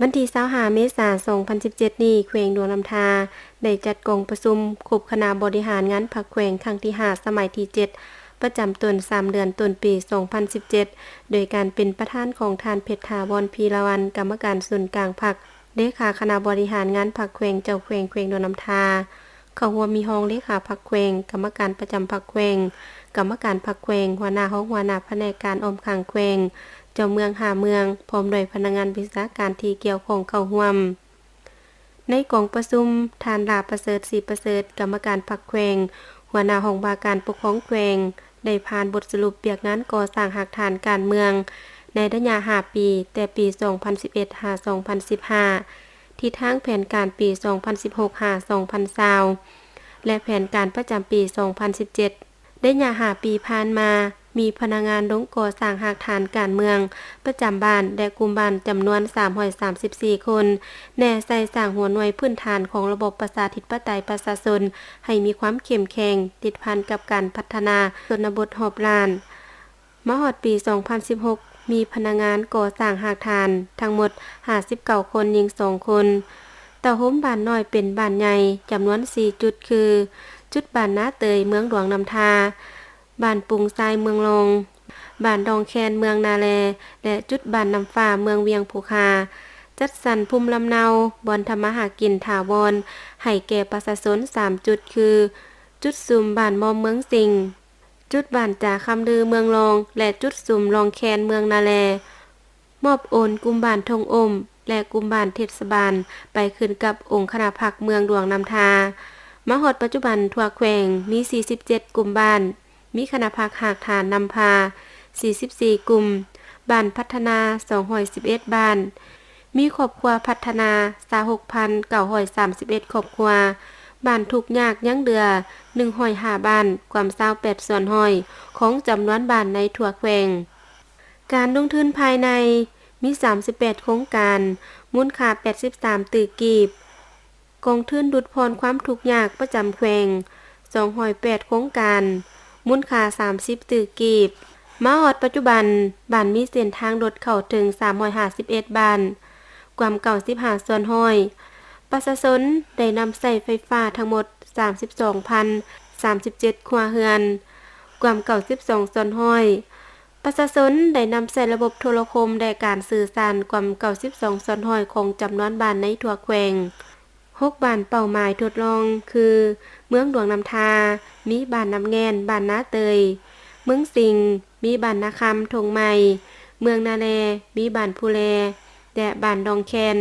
ວັນທີຊາວຫ້າ ເມສາ ສອງພັນສິບເຈັດນີ້ ແຂວງຫຼວງນ້ຳທາ ໄດ້ຈັດກອງປະຊຸມຄົບຄະນະບໍລິຫານງານພັກແຂວງຄັ້ງທີຫ້າ ສະໄໝທີເຈັດ ປະຈຳຕົ້ນສາມເດືອນຕົ້ນປີສອງພັນສິບເຈັດ ໂດຍການເປັນປະທານຂອງທ່ານ ເພັດຖາວອນ ພີລະວັນ ກຳມະການສູນກາງພັກ ເລຂາຄະນະບໍລິຫານງານພັກແຂວງ ເຈົ້າແຂວງແຂວງຫຼວງນ້ຳທາ. ເຂົ້າຮ່ວມມີຮອງເລຂາພັກແຂວງ, ກຳມະການປະຈຳພັກແຂວງ, ກຳມະການພັກແຂວງ, ຫົວໜ້າຫ້ອງ, ຫົວໜ້າພະແນກການອ້ອມຂ້າງແຂວງ, ເຈົ້າເມືອງຫ້າເມືອງ ພ້ອມດ້ວຍພະນັກງານວິຊາການທີ່ກ່ຽວຂ້ອງເຂົ້າຮ່ວມ. ໃນກອງປະຊຸມ, ທ່ານ ຫຼ້າປະເສີດ ສີປະເສີດ ກຳມະການພັກແຂວງ, ຫົວໜ້າຫ້ອງວ່າການປົກຄອງແຂວງ ໄດ້ຜ່ານບົດສະຫຼຸບວຽກງານກໍ່ສ້າງຮາກຖານການເມືອງ ໃນໄລຍະຫ້າປີ, ແຕ່ປີສອງພັນສິບເອັດ ຫາ ສອງພັນສິບຫ້າ, ທິດທາງແຜນການປີສອງພັນສິບຫົກ ຫາ ສອງພັນຊາວ ແລະ ແຜນການປະຈຳປີສອງພັນສິບເຈັດ. ໄລຍະຫ້າປີຜ່ານມາ, ມີພະນັກງານລົງກໍ່ສ້າງຮາກຖານການເມືອງປະຈຳບ້ານ ແລະ ກຸ່ມບ້ານຈຳນວນສາມຮ້ອຍສາມສິບສີ່ຄົນ, ແນໃສ່ສ້າງຫົວໜ່ວຍພື້ນຖານຂອງລະບົບປະຊາທິປະໄຕປະຊາຊົນໃຫ້ມີຄວາມເຂັ້ມແຂງ, ຕິດພັນກັບການພັດທະນາຊົນນະບົດຮອບລ້ານ. ມາຮອດປີສອງພັນສິບຫົກ ມີພະນັກງານກໍ່ສ້າງຮາກຖານທັງໝົດຫ້າສິບເກົ້າຄົນ, ຍິງສອງຄົນ. ເຕົ້າໂຮມບ້ານນ້ອຍເປັນບ້ານໃຫຍ່ ຈຳນວນສີ່ຈຸດ ຄື ຈຸດບ້ານນາເຕີຍ ເມືອງຫຼວງນ້ຳທາ, ບ້ານປຸງຊາຍ ເມືອງລອງ, ບ້ານດອງແຄນ ເມືອງນາແລ ແລະ ຈຸດບ້ານນ້ຳຟ້າ ເມືອງວຽງພູຄາ, ຈັດສັນພູມລຳເນົາ ບ່ອນທຳມາຫາກິນຖາວອນ ໃຫ້ແກ່ປະຊາຊົນສາມຈຸດ ຄື ຈຸດຊຸມບ້ານມອມ ເມືອງສິງ, ຈຸດບ້ານຈາຄຳລື ເມືອງລອງ ແລະ ຈຸດຊຸມລອງແຄນ ເມືອງນາແລ, ມອບໂອນກຸ່ມບ້ານທົ່ງອົ້ມ ແລະ ກຸ່ມບ້ານເທດສະບານ ໄປຂຶ້ນກັບອົງຄະນະພັກເມືອງຫຼວງນ້ຳທາ. ມາຮອດປັດຈຸບັນ, ທົ່ວແຂວງມີສີ່ສິບເຈັດກຸ່ມບ້ານ, ມີຄະນະພັກຮາກຖານນຳພາສີ່ສິບສີ່ກຸ່ມ, ບ້ານພັດທະນາສອງຮ້ອຍສິບເອັດບ້ານ, ມີຄອບຄົວພັດທະນາຊາວຫົກພັນເກົ້າຮ້ອຍສາມສິບເອັດຄອບຄົວ, ບ້ານທຸກຍາກຍັງເຫຼືອໜຶ່ງຮ້ອຍຫ້າບ້ານ, ກວມຊາວແປດສ່ວນຮ້ອຍຂອງຈຳນວນບ້ານໃນທົ່ວແຂວງ. ການລົງທຶນພາຍໃນມີສາມສິບແປດໂຄງການ, ມູນຄ່າແປດສິບສາມຕື້ກີບ. ກອງທຶນຫຼຸດຜ່ອນຄວາມທຸກຍາກປະຈຳແຂວງສອງຮ້ອຍແປດໂຄງການ, ມູນຄ່າສາມສິບຕື້ກີບ. ມາຮອດປັດຈຸບັນ, ບ້ານມີເສັ້ນທາງລົດເຂົ້າເຖິງສາມຮ້ອຍຫ້າສິບເອັດບ້ານ, ກວມເກົ້າສິບຫ້າສ່ວນຮ້ອຍ. ປະຊາຊົນໄດ້ນຳໃຊ້ໄຟຟ້າທັງໝົດສາມສິບສອງພັນສາມສິບເຈັດຄົວເຮືອນ, ກວມເກົ້າສິບສອງສ່ວນຮ້ອຍ. ປະຊາຊົນໄດ້ນຳໃຊ້ລະບົບໂທລະຄົມ ແລະ ການສື່ສານກວ່າເກົ້າສິບສອງສ່ວນຮ້ອຍຂອງຈຳນວນບ້ານໃນທົ່ວແຂວງ. ຫົກບ້ານເປົ້າໝາຍທົດລອງ ຄື ເມືອງຫຼວງນ້ຳທາ ມີບ້ານນ້ຳແງ່ນ, ບ້ານນາເຕີຍ, ເມືອງສິງ ມີບ້ານນາຄຳ, ທົ່ງໃໝ່, ເມືອງນາແລ ມີບ້ານພູແລ ແລະ ບ້ານດອງແຄນ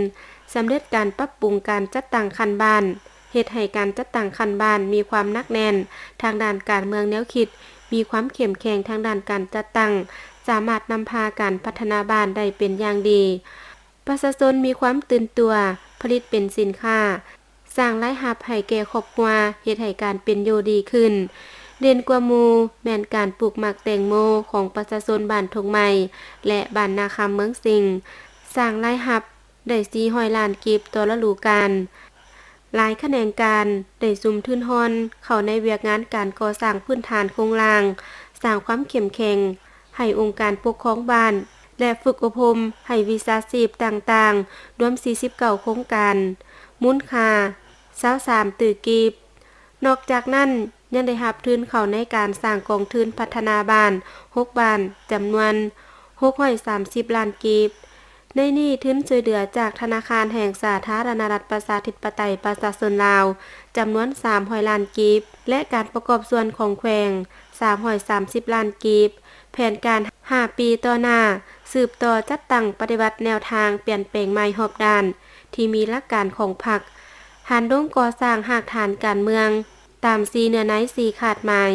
ສຳເລັດການປັບປຸງການຈັດຕັ້ງຂັ້ນບ້ານ, ເຮັດໃຫ້ການຈັດຕັ້ງຂັ້ນບ້ານມີຄວາມໜັກແໜ້ນທາງດ້ານການເມືອງແນວຄິດ, ມີຄວາມເຂັ້ມແຂງທາງດ້ານການຈັດຕັ້ງ, ສາມາດນຳພາການພັດທະນາບ້ານໄດ້ເປັນຢ່າງດີ. ປະຊາຊົນມີຄວາມຕື່ນຕົວ, ຜະລິດເປັນສິນຄ້າ, ສ້າງລາຍຮັບໃຫ້ແກ່ຄອບຄົວ, ເຮັດໃຫ້ການເປັນຢູ່ດີຂຶ້ນ. ເດັ່ນກວ່າໝູ່ແມ່ນການປູກໝາກແຕງໂມຂອງປະຊາຊົນບ້ານທົ່ງໃໝ່ ແລະ ບ້ານນາຄຳ ເມືອງສິງ, ສ້າງລາຍຮັບ ໄດ້ສີ່ຮ້ອຍລ້ານກີບຕໍ່ລະດູການ. ຫຼາຍຂະແໜງການໄດ້ສຸມທຶນຮ່ອນເຂົ້າໃນວຽກງານການກໍ່ສ້າງພື້ນຖານໂຄງລ່າງ, ສ້າງຄວາມເຂັ້ມແຂງໃຫ້ອົງການປົກຄອງບ້ານ ແລະ ຝຶກອົບຮົມໃຫ້ວິຊາຊີບຕ່າງໆ ລວມສີ່ສິບເກົ້າໂຄງການ, ມູນຄ່າຊາວສາມຕື້ກີບ. ນອກຈາກນັ້ນ, ຍັງໄດ້ຮັບທຶນເຂົ້າໃນການສ້າງກອງທຶນພັດທະນາບ້ານ ຫົກບ້ານ ຈຳນວນຫົກຮ້ອຍສາມສິບລ້ານກີບ. ໃນນີ້, ທຶນຊ່ວຍເຫຼືອຈາກທະນາຄານແຫ່ງສາທາລະນະລັດ ປະຊາທິປະໄຕ ປະຊາຊົນລາວ ຈຳນວນສາມຮ້ອຍລ້ານກີບ ແລະ ການປະກອບສ່ວນຂອງແຂວງ ສາມຮ້ອຍສາມສິບລ້ານກີບ. ແຜນການຫ້າປີຕໍ່ໜ້າ ສືບຕໍ່ຈັດຕັ້ງປະຕິບັດແນວທາງປ່ຽນແປງໃໝ່ຮອບດ້ານ ທີ່ມີຫຼັກການຂອງພັກ, ຫັນລົງກໍ່ສ້າງຮາກຖານການເມືອງ ຕາມສີ່ເນື້ອໃນ ສີ່ຄາດໝາຍ,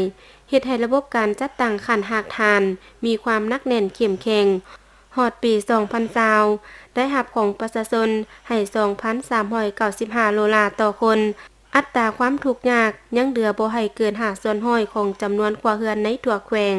ເຮັດໃຫ້ລະບົບການຈັດຕັ້ງຂັ້ນຮາກຖານມີຄວາມໜັກແໜ້ນເຂັ້ມແຂງ. ຮອດປີສອງພັນຊາວ ລາຍຮັບຂອງປະຊາຊົນໃຫ້ສອງພັນສາມຮ້ອຍເກົ້າສິບຫ້າໂດລາຕໍ່ຄົນ, ອັດຕາຄວາມທຸກຍາກຍັງເຫຼືອບໍ່ໃຫ້ເກີນຫ້າສ່ວນຮ້ອຍຂອງຈຳນວນຄົວເຮືອນໃນທົ່ວແຂວງ.